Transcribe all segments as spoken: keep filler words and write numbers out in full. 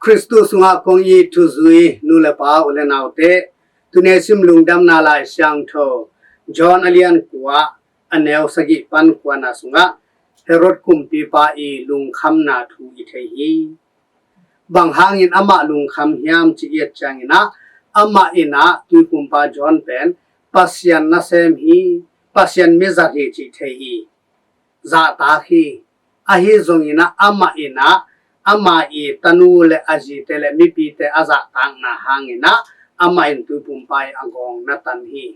Khristu sungah kong it thuzui nu le pa, u le naute, tuni sim Lungdamna Lai Siangtho John a lian kua, a neu sagih pan kuana sungah Herod kumpipa i lungkhamna thu i thei hi. Bang hangin amah lungkham hiam ci i et ciangin ah, amah in ah tuiphumpa John pen Pasian nasem hi, Pasian mizat hi cih thei hi, zahtak hi. Ahi zongin ah amah in ah ama i tanu le a zite le mipite a zahtakna hangin ah amah in tuiphumpa i a gawng na tan hi.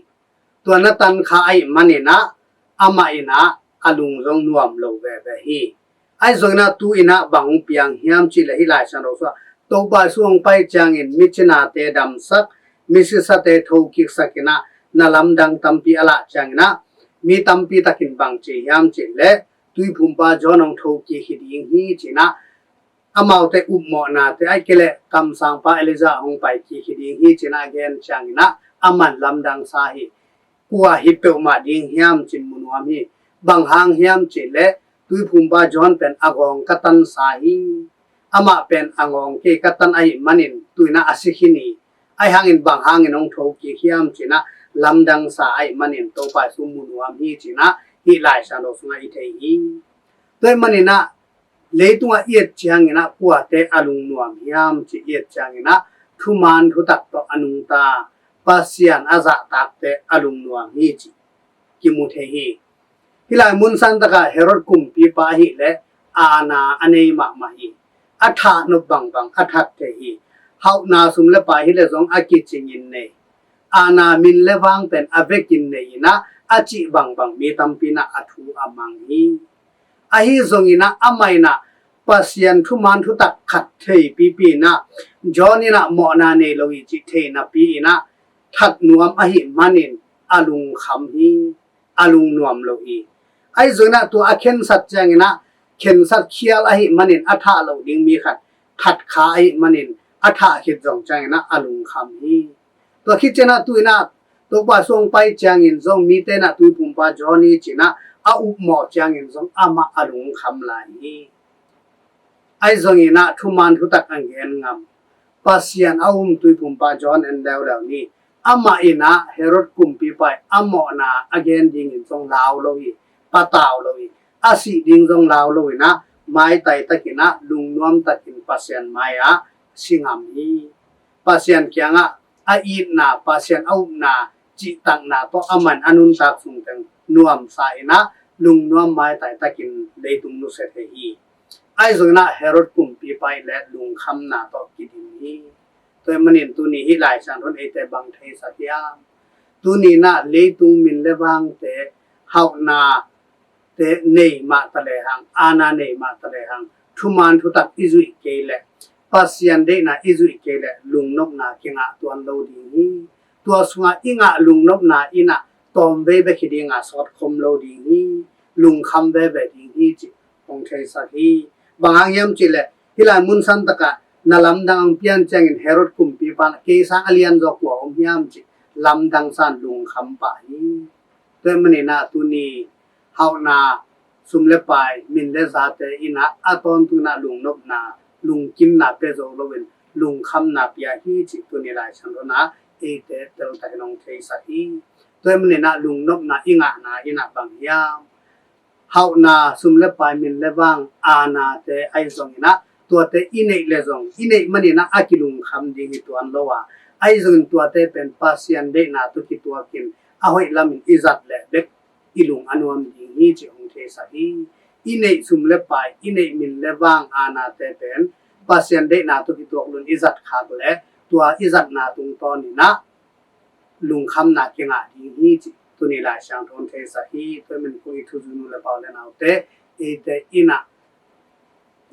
Tua na tan kha ahih manin ah amah in ah a lung zong nuam lo veve hi. Ahi zongin ah tu in ah bang hong piang hiam cih leh hih Lai Siangtho sungah Topa Jesu hong pai ciangin micinate damsak, misisate thokiksak in ah na lamdang tampi a lah ciangin ah mi tampi takin bang ci hiam cih leh tuiphumpa John hong thokik hi ding hi ci in ah amaute upmawhnate ahih kei leh kamsangpa Elijah hong pai kik hi ding hi ci in ah a gen ciangin ah aman lamdangsa hi. Kua hi peuhmah ding hiam cih mu nuam hi. Bang hang hiam cih leh tuiphumpa John pen a gawng ka tansa hi. Amah pen a gawng kei ka tan ahih manin tu in ah a si khin hi. Ahi hangin bang hangin hong thokik hiam ci in ah lamdangsa ahih manin Topa Jesu mu nuam hi ci in ah hih Lai Siangtho sungah i thei hi. Tua ahih manin ah leitungah i et ciangin ah kuate a lungnuam hiam cih i et ciangin ah thuman thutak tawh a nungta Pasian a zahtakte a lungnuam hi cih kimu thei hi. Hih lai mun santakah Herod kumpipa ahih leh aana a nei mahmah hi. A thah nop bangbang a that thei hi. Hauhna sum le pai hi leh zong a kicingin nei. Aana min le vang pen a vekin nei in ah a cih bangbang mi tampi in ah a thu a mang hi. Ahi zongin ah amah in ah Pasian thuman thutak khat theipipi in ah John in ah mawhna nei lo hi cih thei napi in ah that nuam ahih manin a lungkham hi, a lungnuam lo hi. Ahi zongin ah tua a khensat ciangin ah khensat khial ahih manin a thah loh ding mi khat that kha ahih manin a thah khit zong ciangin ah a lungkham hi. Tua khit ciangin ah tu in ah Topa Jesu hong pai ciangin zong mite in ah tuiphumpa John hi ci in ah a upmawh ciangin zong amah a lungkham lai hi. Ahi zongin ah thuman thutak a gen ngam Pasian a um tuiphumpa John en leuleu ni. Amah in ah Herod kumpipa i a mawhna a gen dingin zong lau lo hi, patau lo hi. A sih ding zong lau lo in ah maitai takin ah lungnuam takin Pasian mai-ah si ngam hi. Pasian kiangah a itna, Pasian a upna, cihtakna tawh aman a nuntak sungteng nuamsa in ah lungnuam maitai takin leitung nusia thei hi. Ahi zongin ah Herod kumpipa i le lungkhamna tawh kidim hi. Tua ahih manin tuni hih Lai Siangtho in eite bang theisak hiam? Tuni in ah leitung min le vangte hauhna te nei mah ta lehang, aana nei mah ta lehang, thuman thutak i zuih kei leh, Pasian deihna i zuih kei leh lungnopna kingah tuan lo ding hi. Tua sungah i ngah lungnopna in ah tawmvei bek hi ding a sawtkhom lo ding hi. Lungkham veve ding hi cih hong theisak hi. Bang hang hiam cih leh hih lai mun santakah na lamdang hong pian ciangin Herod kumpipa in ah kei sang a lianzaw kua om hiam cih lamdangsa in lungkham pah hi. Tua ahih manin ah tuni hauhna sum le pai, min le zate in ah a tawntung in ah lungnopna, lungkimna pia zo loin lungkhamna pia hi cih tuni Lai Siangtho in ah eite teltakin hong theisak hi. Tua ahih manin ah lungnopna i ngahna in ah bang hiam? Hauhna, sum le pai, min le vang, aanate ahi zongin ah tuate i neih leh zong, i neih manin ah a kilungkham ding hi tuan lo a, ahi zongin tuate pen Pasian deihna tawh kituakin a hoih lamin i zat leh bek i lung a nuam ding hi cih hong theisak hi. I neih sum le pai, i neih min le vang, aanate pen Pasian deihna tawh kituak loin i zat khak leh tua i zatna tungtawnin ah lungkhamna kingah ding hi cih tuni Lai Siangtho in theisak hi. Tua ahih manin kong it thuzui nu le pa, u le naute, eite in ah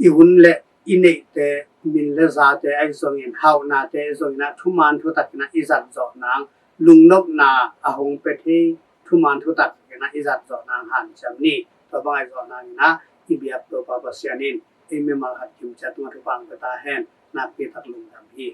i hun le i neihte, min le zate ahi zongin, hauhnate ahi zongin ah thuman thutak in ah i zat zawh nang, lungnopna a hong pia thei thuman thutak in ah i zat zawh nang hanciam ni. Tua bang i zawh nangin ah i biak Topa Pasian in ei mimal khat kim ciat tungah thupha hong pia ta hen. Nakpi tak lungdam hi.